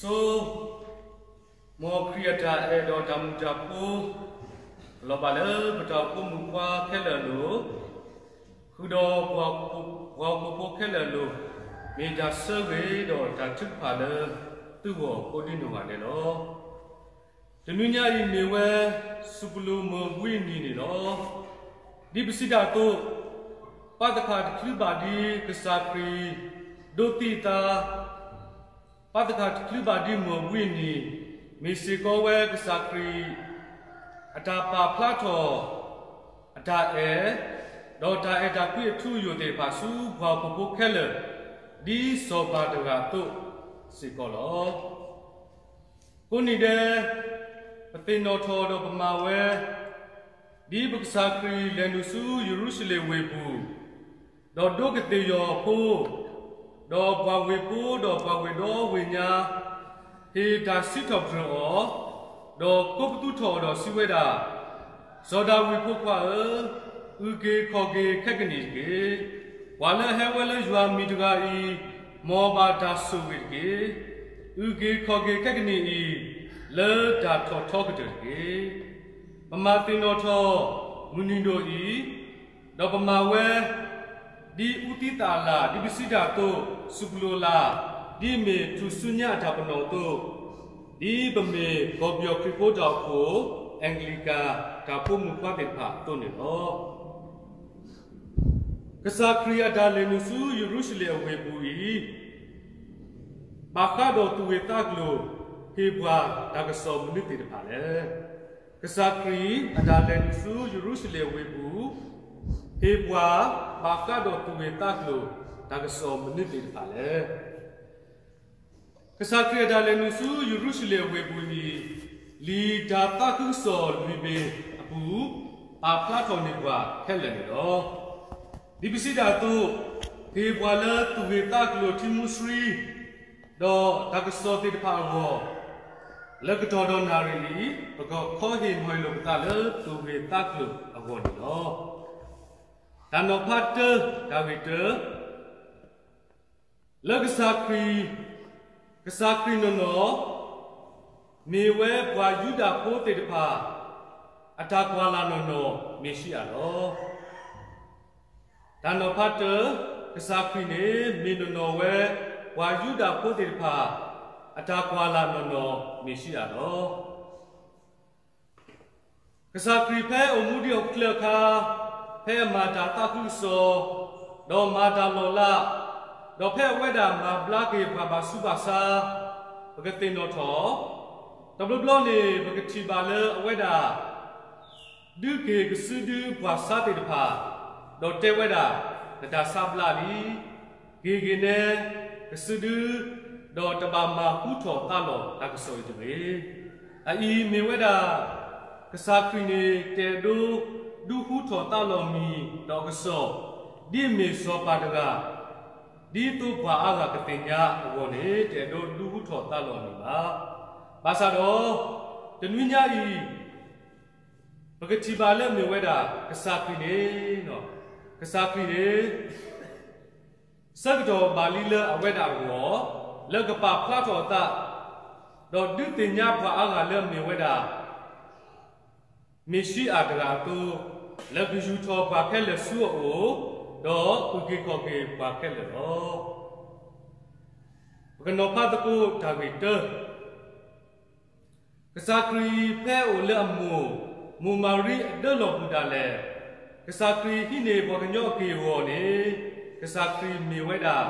ဆိ, မ်ခရံာ်အတၢ်အဲၣ်ဒီးတၢ်မုာ်တၢ်ဖိ လီၤဘၣ်လၢပတၢ်အိၣ်ဖှိၣ်မုၣ်ခွါခဲလၢာ်အလိၤ, ဃုာ်ဒီးပှၤဟီၣ်ခိၣ်ဖိခဲလၢာ်အလိၤ, မ့ၢ်တၢ်ဆၢဂ့ၤဒီးတၢ်ထုကဖၣ်လၢသုဂီၢ်ကိးဒ်နီၢ်ဂၤဒဲးလီၤ. တနွံညါအံၤမ့ၢ်ဝဲ စူးပလိၤမုၢ်ဝံနံၤန့ၣ်လီၤ. ဒ်ပစံးတၢ်အသိး, ပၢ်သခါတချုးဘၣ်ဒ်ကစၢ်ခရံာ် ဒိးသံအသး, ပၢ်သခါတချုးဘၣ်ဒ်မုၢ်ဝံနံၤ, မ့ၢ်စ့ၢ်ကီးဝဲကစၢ်ခရံာ် အတၢ်ပာ်ဖျါထီၣ် အတၢ်အဲၣ်, ဒီးတၢ်အဲၣ်တၢ်ကွံအထူအယိာ်သ့ၣ်တဖၣ်ဆူပှၤဟီၣ်ခိၣ်ဖိခဲလၢာ်, ဒ်စီၤပၤတဂၤအသိးစ့ၢ်ကီးလီၤ. အဃိန့ၣ်ဒီး, ပသ့ၣ်နီၣ်ထီၣ်ဒီးပမၤဝဲ, ဒ်ပကစၢ်ခရံာ်လဲၤနုာ်ဆူယရူၤၡလ့ၣ်ဝ့ၢ်ပူၤ, ဒီးဒိးကသ့ၣ်ယီၤဖိ, ဒီးပှၤဝ့ၢ်ဖိဒီးပှၤဝ့ၢ်ဒီဝ့ၢ်ညါ, ဟ့ၣ်တၢ်စံးထီၣ်ပတြၢၤအီၤ, ဒီးကိးပသူထီၣ်အီၤဒီးစံးဝဲဒၣ်, စီၤဒၤဝံးဖိခွါဧၢ, အုၣ်က့ၤခီၣ်က့ၤခဲကနံၣ်တက့ၢ်. ပှၤလၢအဟဲဝဲလၢယွၤအမံၤတဂၤအံၤ, မ်အဘၣ်တၢ်ဆိၣ်ဂ့ၤတက့ၢ်. အုၣ်က့ၤခီၣ်က့ၤခဲကနံၣ်အံၤ, လၢတၢ်ထီၣ်ထီကတၢၢ်တက့ၢ်. ပမၤသ့ၣ်နီၣ်ထီၣ်မုၢ်နံၤဒိၣ်အံၤ, ဒီးပမၤဝဲ ဒ်အူသံသးအလၣ်, ဒ်ပစံးတၢ်အသိး, စူးပလိၤလၣ်, ဒ်မ့ၢ်ထူၣ်စုညါအတၢ်ပနီၣ်အသိး, ဒ်ပမ့ၢ်ကီၢ်ပယီၤခရံာ်ဖိတၢ်အိၣ်ဖှိၣ်, အဲကလံးကၤတၢ်ဖိမုၣ်ခွါသ့ၣ်တဖၣ်အသိးန့ၣ်လီၤ. ကစၢ်ခရံာ်အတၢ်လဲၤနုာ်ဆူယရူၤၡလ့ၣ်အဝ့ၢ်ပူၤအံၤ, ဘၣ်ဃးဒီးသူၣ်ဂ့ၤသးကျိၤ, ဟ့ၣ်ပှၤတၢ်ကစီၣ်မနုၤသ့ၣ်တဖၣ်လဲၣ်. ကစၢ်ခရံာ်အတၢ်လဲၤနုာ်ဆူယရူၤၡလ့ၣ်အဝ့ၢ်ပူၤ, ဟ့ၣ်ပှၤဘၣ်ဃးဒီးသူၣ်ဂ့ၤသးကျိၤတၢ်ကစီၣ်မနုၤသ့ၣ်တဖၣ်လဲၣ်. ကစၢ်ခရံာ်အတၢ်လဲၤနုာ်ဆူယရူၤၡလ့ၣ်အဝ့ၢ်ပူၤအံၤ, လံာ်တၢ်သးခုကစီၣ်လွံၢ်ဘ့ၣ်အပူၤ, ပာ်ဖျါထီၣ်န့ၢ်ပှၤခဲလၢာ်န့ၣ်လီၤ. ဒ်ပစံးတၢ်အသိး, ဟ့ၣ်ပှၤလၢသူၣ်ဂ့ၤသးကျိၤထံမူဆှံ, ဒီးတၢ်ကစီၣ်သ့ၣ်တဖၣ်အဂီၢ်, လၢကတီၢ်ဒီးနၣ်ရံၣ်အံၤ, ပကခီဟ့ၣ်နီၤဟ့ၣ်လိာ်ပသးလၢသူၣ်ဂ့ၤသးကျိၤအဂီၢ်န့ၣ်လီၤ. တၢ်နီၤဖးတၢ, တၢ်ဂ့ၢ်တၢ, လၢကစၢ်ခရံာ်, ကစၢ်ခရံာ်နီၢ်နီၢ်, မ့ၢ်ဝဲပှၤယူဒၤဖိသ့ၣ်တဖၣ် အတၢ်ကွၢ်လၢ်နီၢ်နီၢ်မ့ၢ်ဆံးအါလီၤ. တၢ်နီၤဖးတၢ, ကစၢ်ခရံာ်န့ၣ် မ့ၢ်နီၢ်နီၢ်ဝဲ ပှၤယူဒၤဖိသ့ၣ်တဖၣ် အတၢ်ကွၢ်လၢ်နီၢ်နီၢ်မ့ၢ်ဆံးအါလီၤ. ကစၢ်ခရံာ်ဖဲအိၣ်မူဒံးအီၤချၢအခါ, ဖဲအမၤတၢ်သးခုကစီၣ်, ဒီးမၤတၢ်လီၤလး, ဒီးဖဲအဝဲဒၣ်မၤဘျါက့ၤပှၤဘၣ်ဆူးဘၣ်ဆါ, ပကသ့ၣ်နီၣ်ထီၣ်, တဘျီဘျီန့ၣ် ပကထံၣ်ဘၣ်လၢအဝဲဒၣ် ဒုးက့ၤကစုဒုပှၤဆါသ့ၣ်တဖၣ်, ဒီးတဲဝဲဒၣ်, နတၢ်ဆါဘျါလံ, က့ၤက့ၤနဲ, ကစုဒု, ဒီးတဘၣ်မၤဟူထီၣ်သါလီၤတၢ်ကစီၣ်အံၤတဂ့ၤ. အအံၤမ့ၢ်ဝဲဒၣ် ကစၢ်ခရံာ်န့ၣ် တအဲၣ်ဒိးဒုးဟူထီၣ်သါလီၤမံၤဒီးအကစီၣ်, ဒ်အမ့ၢ်စီၤပၤတဂၤ, ဒ်သိးပှၤအါဂၤကသ့ၣ်ညါအဂီၢ်န့ၣ် တအဲၣ်ဒိးဒုးဟူထီၣ်သါလီၤမံၤဘၣ်. ဘၣ်ဆၣ်ဒီး တနွံညါအံၤ ပကထံၣ်ဘၣ်လၢအမ့ၢ်ဝဲဒၣ် ကစၢ်ခရံာ်န့ၣ်, ကစၢ်ခရံာ်န့ၣ် ဆၢကတီၢ်ဘၣ်လံလၢအဝဲဒၣ်အဂီၢ်, လၢကပာ်ဖျါထီၣ်အသး, ဒီးဒုးသ့ၣ်ညါပှၤအါဂၤလၢအမ့ၢ်ဝဲဒၣ် မ့ၣ်ၡံအၤတဂၤအသိး, လၢကယူာ်ထီၣ်ပှၤခဲလၢာ်ဆူအအိၣ်, ဒီးအုၣ်က့ၤခီၣ်က့ၤပှၤခဲလၢာ်လီၤ. ပကနီၤဖးသကိးတၢ်ဂ့ၢ်တၢ ကစၢ်ခရံာ်ဖဲအအိၣ်လၢအမိၢ်, မိၢ်မၤရံအဒၢလီၢ်ပူၤဒၣ်လဲာ်, ကစၢ်ခရံာ်ဟံးန့ၢ်ပှၤကညီအက့ၢ်အဂီၤန့ၣ်, ကစၢ်ခရံာ်မ့ၢ်ဝဲဒၣ်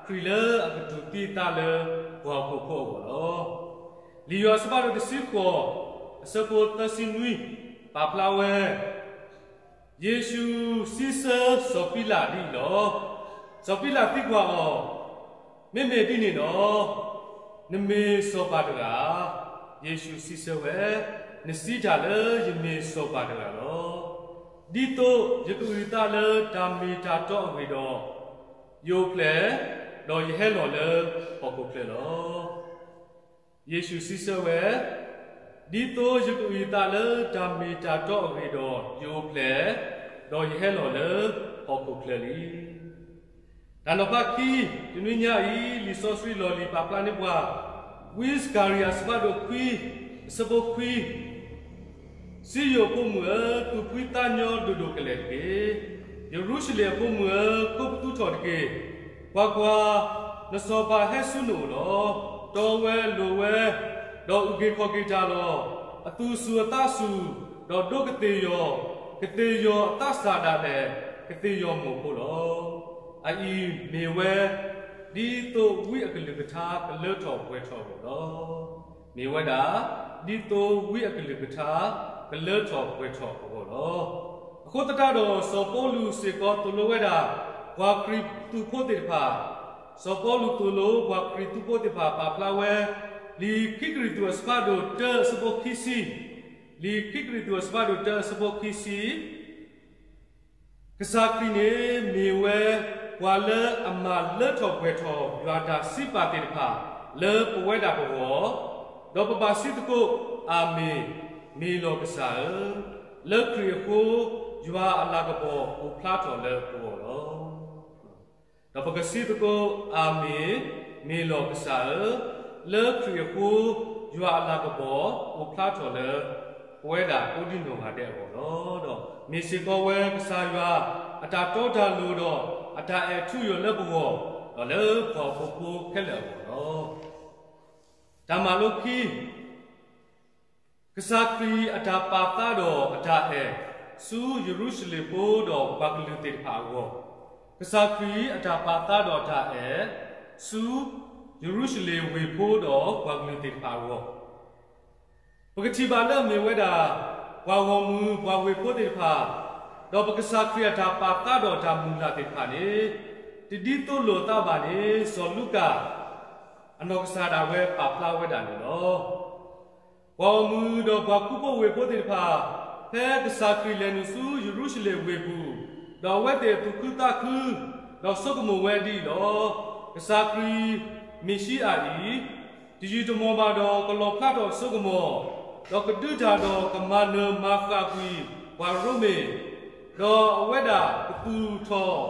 ခရံာ်လၢအကတူၢ်သံအသးလၢပှၤဟီၣ်ခိၣ်ဖိအဂီၢ်လီၤ. လံာ်ယိၤဟၣ်အဆၢဖးဒိၣ်တဆံဃိး, အဆၢဖိသၢဆံနွံ, ပာ်ဖျါဝဲ ယ့ၣ်ၡူးစံးဆၢစီၤပံလးဒ်အံၤလီၤ. စီၤပံလးသံကွၢ်အီၤ, မ့မ့ၢ်ဒ်န့ၣ်ဒီး, နမ့ၢ်စီၤပၤတဂၤဧါ. ယ့ၣ်ၡူးစံးဆၢဝဲ, နစံးတၢ်လၢယမ့ၢ်စီၤပၤတဂၤလီၤ. ဒ်သိးယကအုၣ်အသးလၢတၢ်မ့ၢ်တၢ်တီအဂ့ၢ်ဒီး, ယအိၣ်ဖျဲၣ်, ဒီးယဟဲလီၤလၢဟီၣ်ခိၣ်ချၢလီၤ. ယ့ၣ်ၡူးစံးဆၢဝဲ, ဒ်သိးယကအုၣ်အသးလၢတၢ်မ့ၢ်တၢ်တီအဂ့ၢ်ဒီး, ယအိၣ်ဖျဲၣ်, ဒီးယဟဲလီၤလၢဟီၣ်ခိၣ်ချၢလံ. တၢ်နီၤဖးခံ, တနွံညါအံၤ လံာ်စီဆှံလီၢ်လံၤပာ်ဖျါန့ၢ်ပှၤ, ဝံစကၤရံယၤအဆၢဖးဒိၣ်ခွံ အဆၢဖိခွံ, စံယိၣ်အဖိမုၣ်ဧၢ, သူၣ်ဖှံသးညီဒိၣ်ဒိၣ်ကလဲာ်တက့ၢ်. ယရူၤၡလ့ၣ်အဖိမုၣ်ဧၢ, ကိးပသူထီၣ်တက့ၢ်. ကွၢ်ကွၢ်, နစီၤပၤဟဲဆူနအိၣ်လီၤ. တီဝဲလိၤဝဲ, ဒီးအုၣ်က့ၤခီၣ်က့ၤတၢ်လီၤ. အသူၣ်စူၤအသးစူၤ, ဒီးဒိးကသ့ၣ်ယီၤ, ကသ့ၣ်ယီၤအသးစၢ်ဒၣ်လဲာ်, ကသ့ၣ်ယီၤမိၢ်ဖိလီၤ. အအံၤမ့ၢ်ဝဲ ဒ်သိးဝံအကလုၢ်ကထါကလၢထီၣ်ပှဲၤထီၣ်အဂီၢ်လီၤ. မ့ၢ်ဝဲဒၣ် ဒ်သိးဝံအကလုၢ်ကထါကလၢထီၣ်ပှဲၤထီၣ်အဂီၢ်လီၤ. အဃိသတးဒီး စီၤပီလူးစ့ၢ်ကီးသိၣ်လိဝဲဒၣ် ပှၤခရံာ်သူဖိသ့ၣ်တဖၣ်, စီၤပီလူးသိၣ်လိပှၤခရံာ်သူဖိသ့ၣ်တဖၣ် ပာ်ဖျါဝဲ လံာ်ခံကရံၣ်သူးအဆၢဖးဒိၣ်တၢ အဆၢဖိခံဆံ, လံာ်ခံကရံၣ်သူးအဆၢဖးဒိၣ်တၢ အဆၢဖိခံဆံ ကစၢ်ခရံာ်န့ၣ်မ့ၢ်ဝဲ ပှၤလၢအမၤလၢထီၣ်ပှဲၤထီၣ်ယွၤတၢ်စံးပာ်သ့ၣ်တဖၣ် လၢပဝဲဒၣ်ပဂီၢ်, ဒီးပဘၣ်စံးသကိး, အၤမ့ၣ်, မ့ၢ်လီၤကစၢ်ဧၢ, လၢခရံာ်အဃိ ယွၤအလၤကပီၤအိၣ်ဖျါထီၣ်လၢပဂီၢ်လီၤ. ဒီးပကစံးသကိး, အၤမ့ၣ်, မ့ၢ်လီၤကစၢ်ဧၢ, လၢခရံာ်အဃိ ယွၤအလၤကပီၤအိၣ်ဖျါထီၣ်လၢ ပဝဲဒၣ်ကိးဒံနီၢ်ဂၤဒဲးအဂီၢ်လီၤ. ဒီးမ့ၢ်စ့ၢ်ကီးဝဲကစၢ်ယွၤအတၢ်တီတၢ်လိၤဒီး အတၢ်အဲၣ်ထူယိာ်လၢပဂီၢ်, ဒီးလၢပှၤဟီၣ်ခိၣ်ဖိခဲလၢာ်အဂီၢ်လီၤ. တၢ်မၤလိခံ ကစၢ်ခရံာ်အတၢ်ပာ်သးဒီးအတၢ်အဲၣ် ဆူယရူၤၡလ့ၣ်ဖိဒီးပှၤကလုာ်သ့ၣ်တဖၣ်အဂီၢ်, ကစၢ်ခရံာ်အတၢ်ပာ်သးဒီးအတၢ်အဲၣ် ဆူယရူၤၡလ့ၣ်ဝ့ၢ်ဖိဒီးပှၤကလုာ်သ့ၣ်တဖၣ်အဂီၢ်, ပကထံၣ်ဘၣ်လၢအမ့ၢ်ဝဲဒၣ် ပှၤဂီၢ်မုၢ်ပှၤဝ့ၢ်ဖိသ့ၣ်တဖၣ်, ဒီးပကစၢ်ခရံာ်အတၢ်ပာ်သးဒီးတၢ်မုၢ်လၢ်သ့ၣ်တဖၣ်န့ၣ် တဒ်သိးလိာ်အသးဘၣ်န့ၣ် စီၤလူကၣ် အနီၢ်ကစၢ်ဒၣ်ဝဲပာ်ဖျါဝဲဒၣ်န့ၣ်လီၤ. ပှၤဂီၢ်မုၢ်ဒီးပှၤခူဖိဝ့ၢ်ဖိသ့ၣ်တဖၣ်, ဖဲကစၢ်ခရံာ်လဲၤနုာ်ဆူယရူၤၡလ့ၣ်ဝ့ၢ်ပူၤ, ဒီးအဝဲသ့ၣ်သူၣ်ခုသးခု, ဒီးဆိကမိၣ်ဝဲဒ်အံၤလီၤ. ကစၢ်ခရံာ်မ့ၣ်ၡံအၤအံၤ, တယုၢ်တမီၢ်ဘၣ်ဒီးကလီၣ်ဖျါထီၣ်အစိကမီၤ, ဒီးကဒုးတၢ်ဒီးကမၤနၢၤမၤဃၣ်ကွံာ်ပှၤရိမ့ၤ, ဒီးအဝဲဒၣ်ကသူၣ်ထီၣ်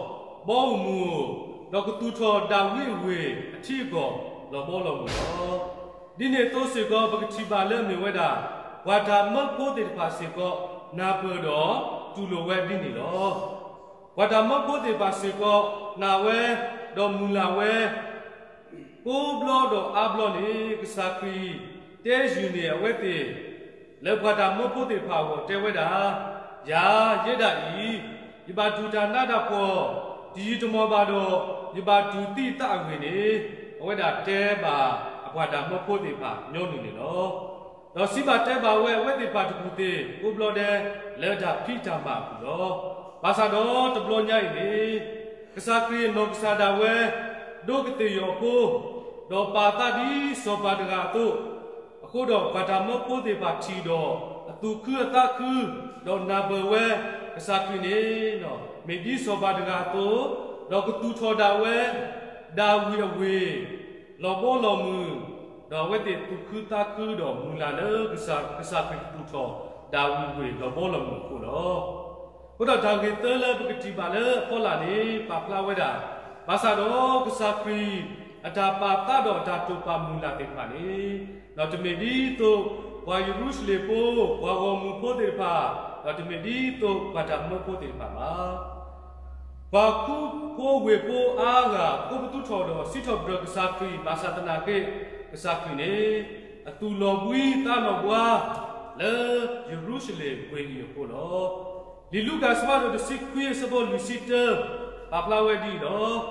ဘီဧိၤမုၢ်ဧိၤ, ဒီးကသူၣ်ထီၣ်ဒၤဝံးအဝ့ၢ်အထံအကီၢ်လီၤဘီလီၤမုၢ်လီၤ. ဒ်န့ၣ်အသိးစ့ၢ်ကီး ပကထံၣ်ဘၣ်လၢအမ့ၢ်ဝဲဒၣ် ပှၤတၢ်မၢဖိသ့ၣ်တဖၣ်စ့ၢ်ကီး နၢ်ပၢၢ်ဒီးတူၢ်လိာ်ဝဲဒ်န့ၣ်လီၤ. ပှၤတၢ်မၢဖိသ့ၣ်တဖၣ်စ့ၢ်ကီး နာ်ဝဲ, ဒီးမုၢ်လၢ်ဝဲ, ကိးဘျီဒီးအါဘျီန့ၣ် ကစၢ်ခရံာ်တဲယုၢ်န့ၢ်အဝဲသ့ၣ် လၢပှၤတၢ်မၢဖိသ့ၣ်တဖၣ်အဂီၢ်တဲဝဲဒၣ်, ယၤယဲဒၣ်အံၤ, ယဘၣ်တူၢ်တၢ်နးတၢ်ဖှီၣ်, တယုၢ်တမီၢ်ဘၣ်ဒီး ယဘၣ်တူၢ်သံအသးအဂ့ၢ်န့ၣ်, အဝဲဒၣ်တဲဘၣ်အပှၤတၢ်မၢဖိသ့ၣ်တဖၣ်ညီနုၢ်န့ၣ်လီၤ. ဒီးစံးဘၣ်တဲဘၣ်ဝဲအဝဲသ့ၣ်တဖၣ်တပူၤသ့ၣ် ကိးဘျီဒဲး လၢတၢ်ဖံးတၢ်မၤအပူၤလီၤ. ဘၣ်ဆၣ်ဒီးတဘျီညါအံၤန့ၣ် ကစၢ်ခရံာ်အနီၢ်ကစၢ်ဒၣ်ဝဲ ဒိးကသ့ၣ်ယီၤအဖိ, ဒီးပာ်သးဒ်စီၤပၤတဂၤအသိး, အဃိဒီးပှၤတၢ်မၢဖိသ့ၣ်တဖၣ်ထံၣ်ဒီး အသူၣ်ခုအသးခု, ဒီးနၢ်ပၢၢ်ဝဲ, ကစၢ်ခရံာ်န့ၣ် မ့ၢ်ဒ်စီၤပၤတဂၤအသိး, ဒီးကသူၣ်ထီၣ်ဒၣ်ဝဲ ဒၤဝံးအဝ့ၢ် လီၤဘီလီၤမုၢ်, ဒီးအဝဲသ့ၣ်သူၣ်ခုသးခုဒီးမုၢ်လၢ်လၢ ကစၢ်ခရံာ်ကသူၣ်ထီၣ် ဒၤဝံးအဝ့ၢ်လီၤဘီလီၤမုၢ်အဃိလီၤ. အဃိဒီးတၢ်ဂ့ၢ်သၢလၢပကထံၣ်ဘၣ်လၢအဖီလာ်န့ၣ် ပာ်ဖျါဝဲဒၣ်, ဘၣ်ဆၣ်ဒီးကစၢ်ခရံာ်အတၢ်ပာ်သးဒီးအတၢ်တိာ်ပာ်မုၢ်လၢ်သ့ၣ်တဖၣ်န့ၣ်, ဒီးတမ့ၢ်ဒ်သိး ပှၤယရူၤၡလ့ၣ်ဖိ, ပှၤဂီၢ်မုၢ်ဖိသ့ၣ်တဖၣ်, ဒီးတမ့ၢ်ဒ်သိးပှၤတၢ်မၢဖိသ့ၣ်တဖၣ်ဘၣ်. ပှၤခူဖိဝ့ၢ်ဖိအါဂၤ ကိးပသူထီၣ်ဒီးစံးထီၣ်ပတြၢၤကစၢ်ခရံာ်, ဘၣ်ဆၣ်သနာ်က့ ကစၢ်ခရံာ်န့ၣ် အသူၣ်လီၤဘှံးသးလီၤဘှါ လၢယရူၤၡလ့ၣ်ဝ့ၢ်အံၤအဃိလီၤ. လံာ်လူၤကၣ်အဆၢဖးဒိၣ်တဆံခွံအဆၢဖိလွံၢ်ဆံတၢ ပာ်ဖျါဝဲဒ်အံၤလီၤ.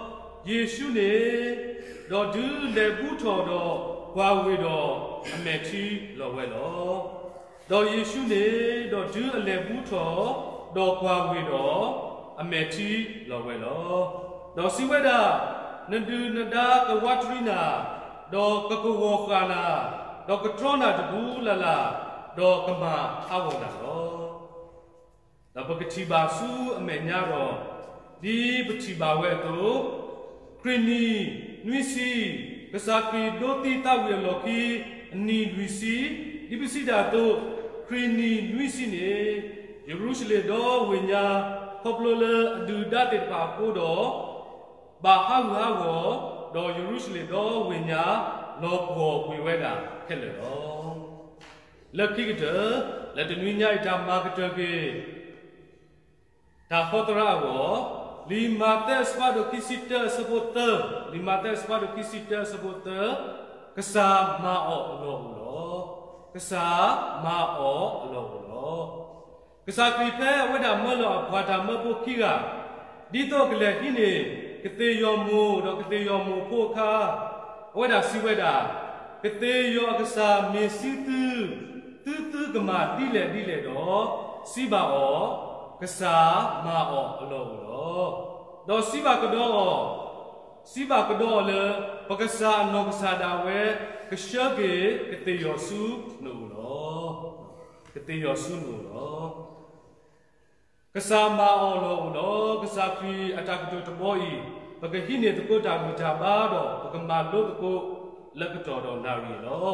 ယ့ၣ်ၡူးန့ၣ် ဒီးဒုးလဲၤဘူးထီၣ်ဒီးကွၢ်ဝ့ၢ်ဒီးအမဲာ်ထံလီၤဝဲလီၤ. ဒီးယ့ၣ်ၡူးန့ၣ် ဒီးဒုးအလဲၤဘူးထီၣ်ဒီးကွၢ်ဝ့ၢ်ဒီးအမဲာ်ထံလီၤဝဲလီၤ. ဒီးစံးဝဲဒၣ်, နဒုၣ်နဒါကဝးတရံနၤ, ဒီးကကဝီၤဃာ်နၤ, ဒီးကတြီနၤတပူၤလၢ်လၢ်, ဒီးကမၤဟးဂီၤနၤလီၤ. ဒီးပကထံၣ်ဘၣ်ဆူအမဲာ်ညါဒီး, ဒ်ပထံၣ်ဘၣ်ဝဲအသိး, ခရံာ်နံၣ်နွံဆံ, ကစၢ်ခရံာ်ဒိးသံသးဝံၣ်အလီၢ်ခံ အနံၣ်လွံၢ်ဆံ, ဒ်ပစံးတၢ်အသိး, ခရံာ်နံၣ်နွံဆံန့ၣ် ယရူၤၡလ့ၣ်ဒီဝ့ၢ်ညါ ခီဖျိလၢအဒုၣ်ဒါသ့ၣ်တဖၣ်အဃိဒီး ဘၣ်ဟးဂူာ်ဟးဂီၤ, ဒီးယရူၤၡလ့ၣ်ဒီဝ့ၢ်ညါ လီၤပှီၢ်ကွံာ်ဝဲဒၣ်ခဲလၢာ်လီၤ. လၢခံကတၢၢ်, လၢတနွံညါအံၤတၢ်မၤကတၢၢ်က့ၤ တၢ်ဟီသရၣ်အဂီၢ်, လံာ်မးသဲအဆၢဒိၣ်ခံဆံတၢအဆၢဖိသၢ, လံာ်မးသဲအဆၢဒိၣ်ခံဆံတၢအဆၢဖိသၢ, ကစၢ်မၤအီၣ်အလီၢ်အိၣ်လီၤ. ကစၢ်မၤအီၣ်အလီၢ်အိၣ်လီၤ. ကစၢ်ခရံာ်ဖဲအဝဲဒၣ်မၢလီၤအပှၤတၢ်မၢဖိခံဂၤ, ဒ်သိးကလဲၤဟံးန့ၢ် ကသ့ၣ်ယီၢ်မိၢ်ဒီးကသ့ၣ်ယီၢ်မိၢ်ဖိအခါ, အဝဲဒၣ်စံးဝဲဒၣ်, ကသ့ၣ်ယီၢ်အကစၢ်မ့ၢ်စံသု, သုသုကမၤဒ်လဲၣ်ဒ်လဲၣ်ဒီး, စံးဘၣ်အီၤ, ကစၢ်မၤအီၣ်အလီၢ်အိၣ်လီၤ. ဒီးစံးဘၣ်ကဒီးအီၤ, စံးဘၣ်ကဒီးအီၤလၢ ပကစၢ်အနီၢ်ကစၢ်ဒၣ်ဝဲ ကဆှၢက့ၤကသ့ၣ်ယီၢ်ဆူနအိၣ်လီၤ. ကသ့ၣ်ယီၢ်ဆူနအိၣ်လီၤ. ကစၢ်မၤအီၣ်အလီၢ်အိၣ်လီၤ. ကစၢ်ခရံာ်အတၢ်ကတိၤတဘီအံၤ, ပကဟံးန့ၢ်သကိးတၢ်ဂံၢ်တၢ်ဘါဒီး ပကမၤလိသကိးလၢကတီၢ်ဒီးနၣ်ရံၣ်လီၤ.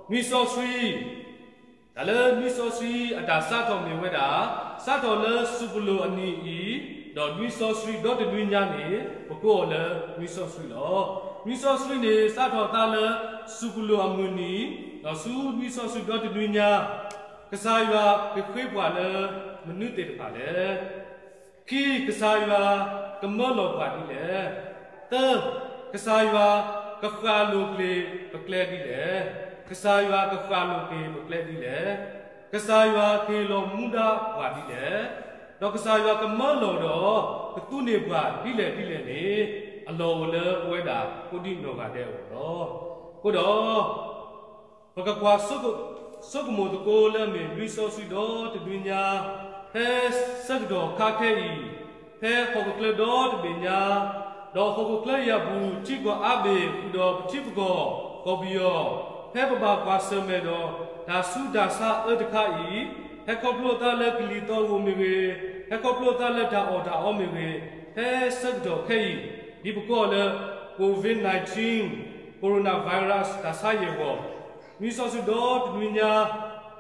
နွံစီဆှံ တၢ်လၢနွံစီဆှံအတၢ်စးထီၣ်မ့ၢ်ဝဲဒၣ်, စးထီၣ်လၢစူးပလိာ်အနံၤအံၤ, ဒီးနွံစီဆှံဒီတနွံညါန့ၣ် ပကိးအီၤလၢနွံစီဆှံလီၤ. နွံစီဆှံန့ၣ် စးထီၣ်သးလၢစူးပလိာ်အမုၢ်နံၤ, ဒီးဆူနွံစီဆှံဒီတနွံညါ, ကစၢ်ယွၤကဃ့ပှၤလၢမနုၤသ့ၣ်တဖၣ်လဲၣ်. ခံ, ကစၢ်ယွၤကမၢလီၤပှၤဒ်လဲၣ်. သၢ, ကစၢ်ယွၤကဃၣ်လိာ်က့ၤပကျဲဒ်လဲၣ်. ကစၢ်ယွၤကဃၣ်လိာ်က့ၤပကျဲဒ်လဲၣ်. ကစၢ်ယွၤကဟ့ၣ်လီၤမူဒါပှၤဒ်လဲၣ်. ဒီးကစၢ်ယွၤကမၢလီၤဒီး ကသူန့ၢ်ပှၤဒ်လဲၣ်ဒ်လဲၣ်န့ၣ်, အလီၢ်အိၣ်လၢပဝဲဒၣ်ကိးဒံနီၢ်ဂၤဒဲးအဂီၢ်လီၤ. အဃိဒီး ပကကွၢ်ဆိကမိၣ်သကိးလၢအမ့ၢ်လွံၢ်စီဆှံဒီတနွံညါ, ဖဲဆၢကတီၢ်ခါခဲအံၤ, ဖဲဟီၣ်ခိၣ်ချၢဒီတဘ့ၣ်ညါ, ဒီးဟီၣ်ခိၣ်ချၢအံၤအပူၤ ထံကီၢ်အါဘ့ၣ်ဃုာ်ဒီးပထံပကီၢ်ကီၢ်ပယီၤ, ဖဲပဘၣ်ကွၢ်ဆၢၣ်မဲာ်ဒီးတၢ်ဆူးတၢ်ဆါအၢတခါအံၤ, ဟဲခီဖျိသးလၢကလံၤသီဂိၢ်မ့ၢ်ဂ့ၤ, ဟဲခီဖျိသးလၢတၢ်အီၣ်တၢ်အီမ့ၢ်ဂ့ၤ, ဖဲဆၢကတီၢ်ခဲအံၤ, ဒ်ပကိးလၢ COVID nineteen, coronavirus တၢ်ဆါအံၤအဂီၢ်, နွံစီဆှံဒီတနွံညါ,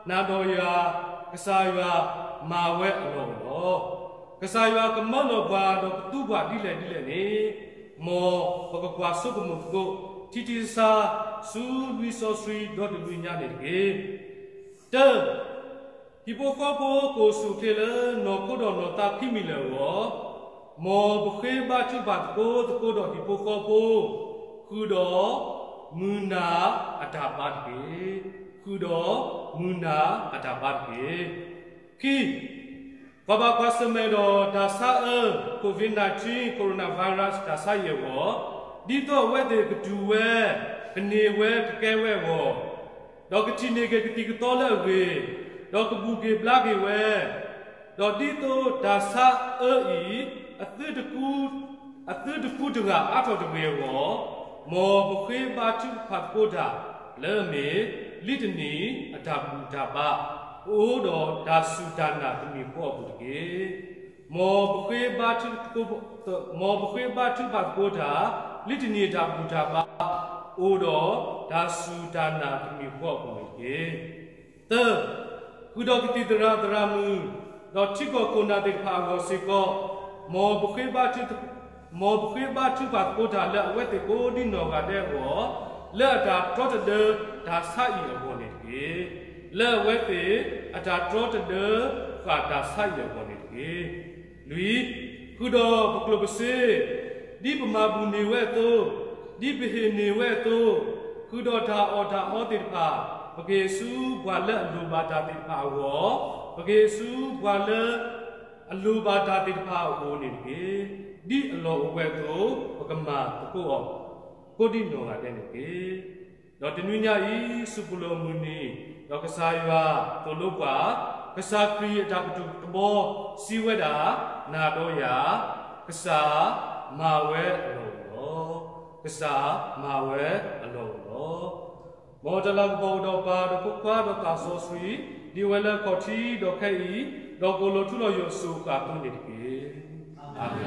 နၤဒီးယၤ, ကစၢ်ယွၤမၤဝဲအလီၢ်အိၣ်လီၤ. ကစၢ်ယွၤကမၢလီၤပှၤဒီးကသူပှၤဒ်လဲၣ်ဒ်လဲၣ်န့ၣ်, မ်ပကကွၢ်ဆိကမိၣ်သကိး ထံထံဆးဆး ဆူနွံစီဆှံဒီတနွံညါန့ၣ်တက့ၢ်. တၢ, ဟံၣ်ဖိဃီဖိကအိၣ်ဆူၣ်အိၣ်ချ့လၢနီၢ်ခိဒီးနီၢ်သးခံမံၤလၢာ်အဂီၢ်, မ်ပဃ့ဘါထုကဖၣ်သကိးသကိးဒီးဟံၣ်ဖိဃီဖိ, ဃုာ်ဒီးမုၢ်နၤအတၢ်ဘါတက့ၢ်. ဃုာ်ဒီးမုၢ်နၤအတၢ်ဘါတက့ၢ်. ခံ, ပှၤဘၣ်ကွၢ်ဆၢၣ်မဲာ်ဒီးတၢ်ဆါအၢ COVID nineteen coronavirus တၢ်ဆါအံၤအဂီၢ်, ဒ်သိးအဝဲသ့ၣ်ကတူၢ်ဝဲ, ကန့ၢ်ဝဲကကဲဝဲအဂီၢ်, ဒီးကထံၣ်န့ၢ်က့ၤကသံၣ်ကသီလၢအဂ့ၤ, ဒီးကဘူၣ်က့ၤဘျါက့ၤဝဲ, ဒီးဒ်သိးတၢ်ဆါအၢအံၤ အသုတကူတဂၤအါထီၣ်တဂ့ၤအဂီၢ်, မ်ပဃ့ဘါထုကဖၣ်သကိးတၢ်လၢအမ့ၢ် လံာ်တနံၤအတၢ်ဘူၣ်တၢ်ဘါ ကအိၣ်ဒီးတၢ်စူၢ်တၢ်နာ်တမံၤဃီအပူၤတက့ၢ်. မ်ပဃ့ဘါထုကဖၣ်, မ်ပဃ့ဘါထုကဖၣ်သကိးတၢ် လံာ်တနံၤအတၢ်ဘူၣ်တၢ်ဘါ အိၣ်ဒီးတၢ်စူၢ်တၢ်နာ်တမံၤဃီအပူၤန့ၣ်တက့ၢ်. သၢ, ဃုာ်ဒီးကသံၣ်သရၣ်သရၣ်မုၣ်, ဒီးထံကီၢ်ခိၣ်နၢ်သ့ၣ်တဖၣ်အဂီၢ်စ့ၢ်ကီး, မ်ပဃ့ဘါထု, မ်ပဃ့ဘါထုကဖၣ်သကိးတၢ်လၢအဝဲသ့ၣ်ကိးဒံနီၢ်ဂၤဒဲးအဂီၢ်, လၢအတၢ်တြီတဒၢတၢ်ဆါအံၤအဂီၢ်န့ၣ်တက့ၢ်. လၢအဝဲသ့ၣ်အတၢ်တြီတဒၢဃာ်တၢ်ဆါအံၤအဂီၢ်န့ၣ်တက့ၢ်. လွံၢ်, ဃုာ်ဒီးပကျိၣ်ပစ့, ဒ်ပမၤဘူၣ်န့ၢ်ဝဲအသိး, ဒ်ပဟ့ၣ်န့ၢ်ဝဲအသိး, ဃုာ်ဒီးတၢ်အီၣ်တၢ်အီသ့ၣ်တဖၣ်, ပကဟ့ၣ်ဆူပှၤလၢအလိၣ်ဘၣ်တၢ်သ့ၣ်တဖၣ်အဂီၢ်, ပကဟ့ၣ်ဆူပှၤလၢ အလိၣ်ဘၣ်တၢ်သ့ၣ်တဖၣ်အဂီၢ်န့ၣ်တက့ၢ်. ဒ်အလီၢ်အိၣ်ဝဲအသိး, ပကမၤသကိးအီၤ ကိးဒံနီၢ်ဂၤဒဲးန့ၣ်တက့ၢ်. ဒီးတနွံညါအံၤ စူးပလိာ်အမုၢ်နံၤ, ဒီးကစၢ်ယွၤသိၣ်လိပှၤ, ကစၢ်ခရံာ်အတၢ်ကတိၤတဘီ စံးဝဲဒၣ်, နၤဒီးယၤ, ကစၢ်မၤဝဲအလီၢ်အိၣ်လီၤ. ကစၢ်မၤဝဲအလီၢ်အိၣ်လီၤ. မ်တၢ်လၤကပီၤအိၣ်ဒီးပၢ်ဒီးဖိခွါဒီးသးစီဆှံ, ဒ်အဝဲလၢခီၣ်ထံးဒီးခဲအံၤ, ဒီးကအိၣ်လီၤထူလီၤယိာ်ဆူဃၣ်သိန့ၣ်တက့ၢ်. အၤမ့ၣ်.